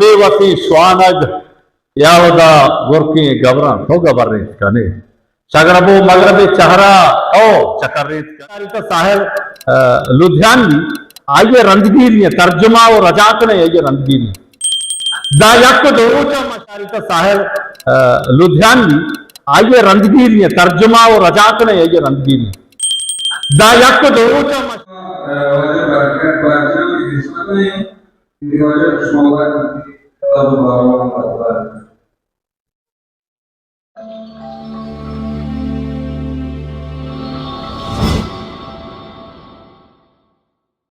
بے وسی شوانگ، یا ہدا گرکیں گبراں تو گبرینت کنے۔ شگرب و مغرب چہرا تو چکرینت کنے۔ ساحر، آ، لدھیانوی، آئی ءِ رندگیری ءَ ترجمہ و رجانک نہ، آئی ءِ رندگیری۔ داں یک و دو روچ ءَ ما شاعر، ساحر، آ، لدھیانوی، آئی ءِ رندگیری ءَ ترجمہ و رجانک نہ، آئی ءِ رندگیری۔ داں یک و دو روچ ءَ ما واجہ برکت بادشاہ کی خدمت میں، واجہ شوبا،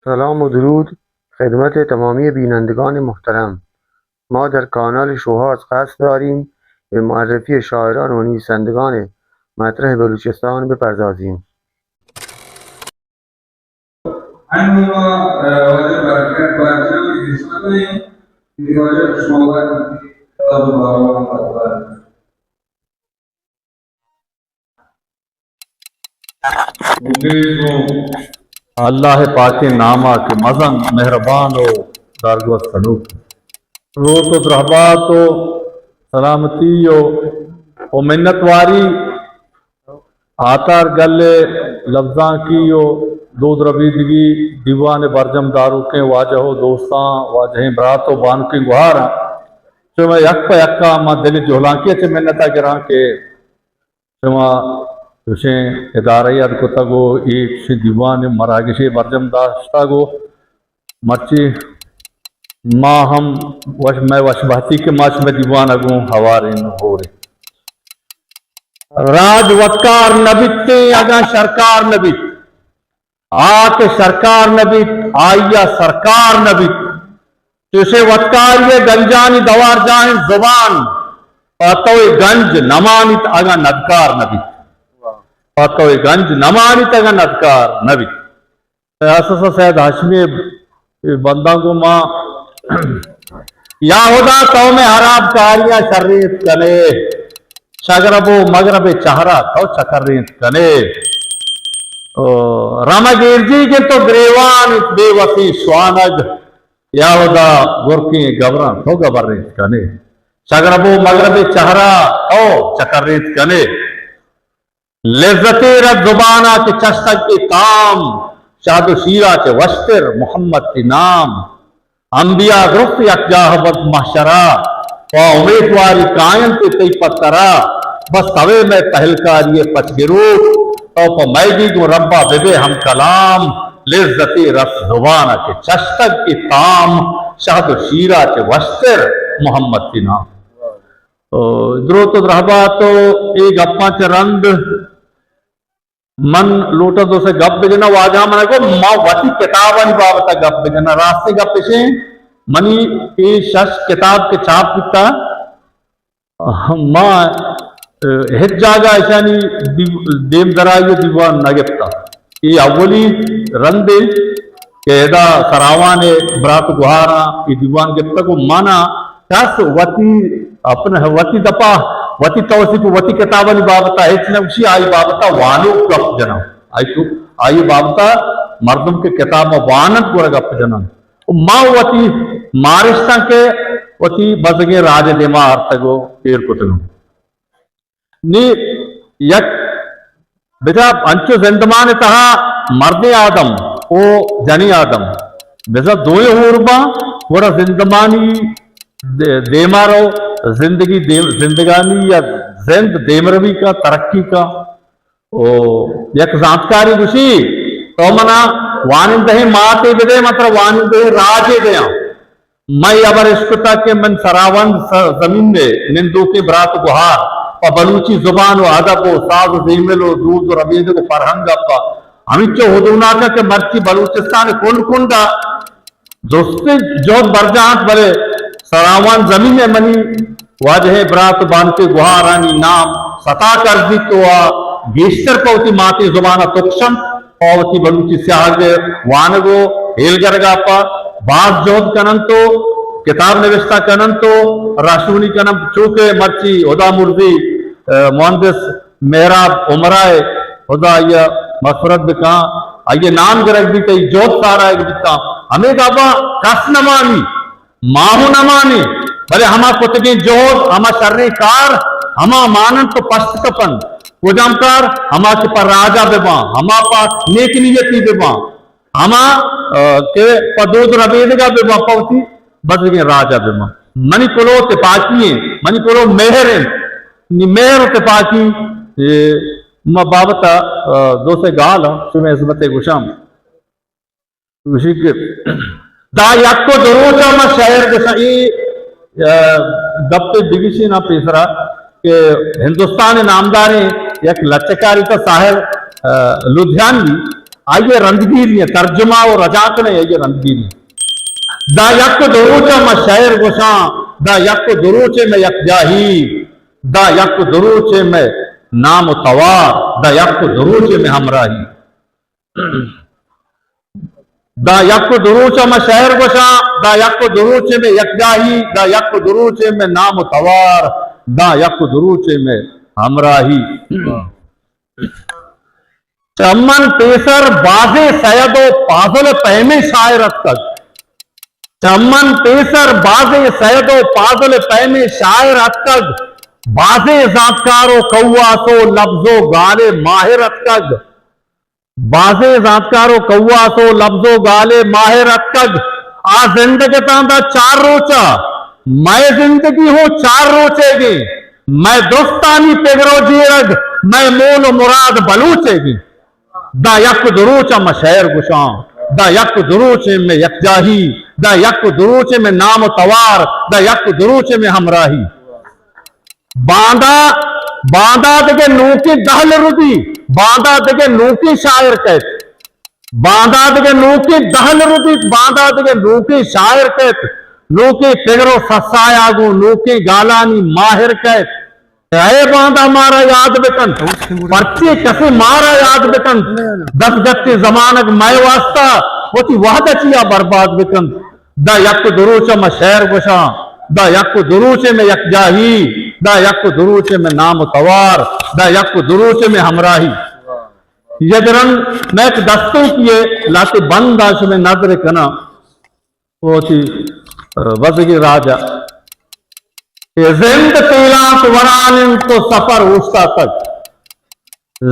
سلام و درود خدمت تمامی بینندگان محترم۔ ما در کانال شوهاز قصد داریم به معرفی شاعران و نویسندگان مطرح بلوچستان بپردازیم۔ انوں ما، اه، واجہ برکت بادشاہ کی خدمت میں، کہ واجہ شوہر، اللہ پاکیں ناما کہ مزن مہربان و درگوز کنوک۔ دروت و درہبات و سلامتی و، و منتواری آتار گل ءِ لبزانکی و دود ربیدگی دیوان ءِ برجم داروکیں واجہ و دوستاں، واجہیں برات و بانکیں گوہاراں، شمئے یک پہ یکا ما دل ءِ جہلانکی ءَ چہ منت ءَ گراں کہ شما چشیں ادارہ یے اڈ کتگ و اے چشیں دیوان ءِ مراگشے برجم داشتگ و مرچی ما ہم وش، مئے وش بہتی کہ ما شمئے دیوان ءَ گوں ہواریں و ہوریں۔ راج وتکار نہ بیتیں اگاں شرکار نہ بیت، آ کہ شرکار نہ بیت، آئی ءَ سرکار نہ بیت۔ چوشیں وتکاری ءِ گنجانی دوار جاہیں زبان پہ تو گنج نہ مانیت اگاں ندکار نہ بیت۔ پہ تو گنج نہ مانیت اگاں ندکار نہ بیت۔ اساس سید ہاشمی ءِ بنداں گوں ما، یا ہدا تو مئے ہراب کاریاں شرینت کنے، شگرب و مغرب چہرا تو چکرینت کنے۔ او، رمگ ایرجیگ انت و گریوان انت بے وسی شوانگ، یا ہدا گرکیں گبراں تو گبرینت کنے۔ شگرب و مغرب چہرا تو چکرینت کنے۔ لذتے رس زبانا کہ چشتگ اے تام، شہد و شیرا چہ وشتر محمد تی نام۔ انبیا درست یکجاہ بنت محشرا، پہ امیتواری کاینت تئی پترا۔ بس توے مئے پہلکاری پچ گروک، تو پہ مئیگی گوں ربا ببے ہم کلام۔ لذتے رس زبانا کہ چشتگ اے تام، شہد و شیرا چہ وشتر محمد تی نام۔ او، دروت و درہبات و اے گپاں چہ رند من لوٹاں دو سے گپ بجناں۔ واجہ من گو ما وتی کتابانی بابت ءَ گپ بجناں۔ راستیں گپ اش انت، منی اے شش کتاب کہ چاپ بیتا، ما، اہ، ہچ جاگہ اشانی دیو-، دیم درائی ءِ دیوان نہ گپتا۔ اے اولی رندے کہ ادا سراوان ءِ برات گوہاراں اے دیوان گپتگ و مانا کس وتی اپن، وتی دپا، وتی توسیپ، وتی کتابانی بابتا ہچ نہ گوشی، آئی بابتا وانوک گپ جناں۔ آئی تو، آئی بابتا مردم کہ کتاب واننت گڑا گپ جناں۔ و ما وتی مارشتاں کہ وتی بزگیں راج دیما آرتگ و ایر کتگ۔ نی یک بچا انچو زندمان تہا مردیں آدم او جنیں آدم بزاں دوئیں ہور باں، گڑا زندمانی دے-، دیما رو، زندگی دیم-، زندگانی یا زند دیمروی کا، ترقی کا۔ او یک زانتکاری گوشی، تو منا وانندہیں ماتے بدے، من ترا وانندہیں راجے دیاں۔ مئے ہبر اشکتگ کہ من سراوند س-، زمین ءِ نندوکیں برات گوہار پہ بلوچی زبان و ادب و ساز و زیمل و دود و ربیدگ و فرہنگ ءَ پہ ہمینچو ہدوناک ءَ کہ مرچی بلوچستان ءِ کنڈ کنڈ ءَ درستیں جہد برجاہ انت، بلے سراوان زمین ءَ منی واجہیں برات و بانکیں گوہارانی نام ستا کرزیت و آ گیشتر پہ وتی ماتیں زبان ءَ تکش انت، پہ وتی بلوچی سیاہگ ءِ وانگ و ہیلگرگ ءَ پہ باز جہد کن انت و کتاب نبشتہ کن انت و رہشونی کن انت، چو کہ مرچی ہدا مرزی، ءَ، مہندس مہراب عمرا ءِ ہدا آئی ءَ مغفرت بکاں، آئی ءِ نام گرگ بیت، آئی جہد سارائگ بیتاں۔ ہمے دابا کس نہ مانی، ماہ و نمانے، بلے ہما کتگیں جہد، ہما شریں کار، ہما ماننت و پشت کپنت۔ کجام کار؟ ہما کہ پہ راجا بباں، ہما پہ نیک نیتی بباں، ہما، آ، کہ پہ دود ربیدگا بباں، پہ وتی بزگیں راجا بباں۔ منی کلوہ تپاکی انت، منی کلوہ مہر انت، نی مہر و تپاکی، اے، ما بابت، آ، دو سے گال، شمئے خدمت گوشاں۔ گوشی کہ دا یک و دو روچا ما شاعر گوشاں، اے، آ، گپے بگشیناں پیسرا کہ ہندوستان نامداریں یک لچہ کارے تا ساحر، آ، لدھیانوی، آئی رندگیری ایں، ترجمہ و رجانک نہ ایں، آئی رندگیری ایں۔ دا یک و دو روچا ما شاعر گوشاں، دا یک و دو روچے میں یکجاہی، دا یک و دو روچے میں نام و توار، دا یک و دو روچے میں ہمراہی۔ دا یک و دو روچ ء ما شعر گوشاں، دا یک و دو روچ ء مئے یکجاہی، دا یک و دو روچ ء مئے نام و توار، دا یک و دو روچ ء مئے ہمراہی۔ چہ من پیسر بازیں سید و پازل پیمیں شاعر اتکگ۔ چہ من پیسر بازیں سید و پازل پیمیں شاعر اتکگ۔ بازیں زانتکار و کواس و لبز و گال ء ماہر اتکگ۔ بازیں زانتکار و کواس و لبز و گال ء ماہر اتکگ۔ آ زندگ اتاں دا چار روچ ء، مئے زندگی ہوں چار روچ ء گیں۔ مئے درستانی پگر و جیڑگ، مئے مول و مراد بلوچ ء گیں۔ دا یک و دو روچ ء ما شعر گوشاں، دا یک و دو روچ ء مئے یکجاہی، دا یک و دو روچ ء مئے نام و توار، دا یک و دو روچ ء مئے ہمراہی۔ باندا، باندا دگہ نوکیں دہل ردی، باندا دگہ نوکیں شاعر کئیت۔ باندا دگہ نوکیں دہل ردیت، باندا دگہ نوکیں شاعر کئیت۔ نوکیں پگر و سسایا گوں نوکیں گالانی ماہر کئیت۔ اے باندا مارا یاد بکن، پرچے کسے مارا یاد بکن۔ دست گپتیں زمانگ مئے واسطہ وتی وہد ء چیا برباد بکن۔ دا یک و دو روچ ء ما شعر گوشاں، دا یک و دو روچ ء مئے یکجاہی، دا یک و دو روچ ء مئے نام و توار، دا یک و دو روچ ء مئے ہمراہی۔ یک رند مئے یک دستونکے ء لہتے بند ء شمئے نظر ء کناں، وتی بزگیں راج ء کہ زند تیلانک وران انت و سفر اوشتاتگ۔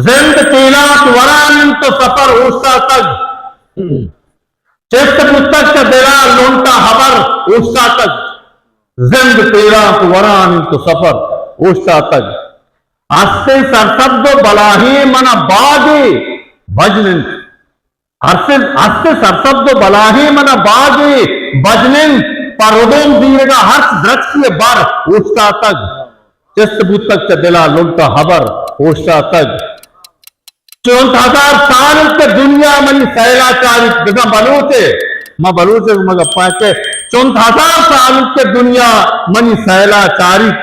زند تیلانک وران انت و سفر اوشتاتگ۔ چست بوتگ چہ دل ء لنٹ ء ہبر اوشتاتگ۔ زند تیلانک وران انت و سفر اوشتاتگ۔ ہستیں سرسبز و بلاہیں من ء باگے بژن انت۔ ہستیں، ہستیں سرسبز و بلاہیں من ء باگے بژن انت۔ پہ ردوم زیرگ ء ہرچ درچکے ء بر اوشتاتگ۔ چست بوتگ چہ دل ء لنٹ ء ہبر اوشتاتگ۔ چنت ہزار سال انت کہ دنیا منی سیل ء چاریت، بزاں بلوچ ء، ما بلوچ ء مگہ پاک ء، چنت ہزار سال انت کہ دنیا منی سیل ء چاریت،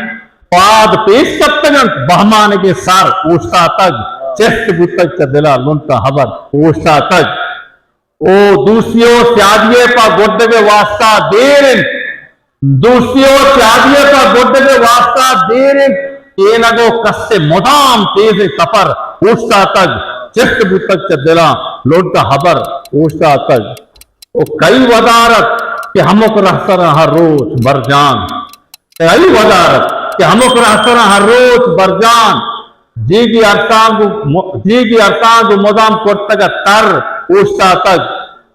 پاد پیش کپتگ انت، بہمانگیں سر اوشتاتگ، چست بوتگ چہ دل ء لنٹ ء ہبر اوشتاتگ۔ او دوستی و سیادی ء پہ گڈگ ء واستا دیر انت۔ دوستی و سیادی ء پہ گڈگ ء واستا دیر انت۔ اینگ و کس ء مدام تیزیں سفر اوشتاتگ، چست بوتگ چہ دلاں لنٹ ء ہبر اوشتاتگ۔ او کئی ودار ات کہ ہمک رہسراں ہر روچ برجان۔ اے ای ودار ات کہ ہمک رہسراں ہر روچ برجان، دیگی ارساں گوں م-، دیگی ارساں گوں مدام کرتگ ات تر اوشتاتگ۔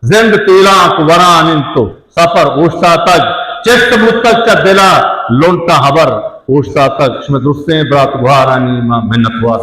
زند تیلانک وران انت و سفر اوشتاتگ۔ چست بوتگ چہ دل ء لنٹ ء ہبر اوشتاتگ۔ شمئے درستیں برات گہارانی ما منت وار۔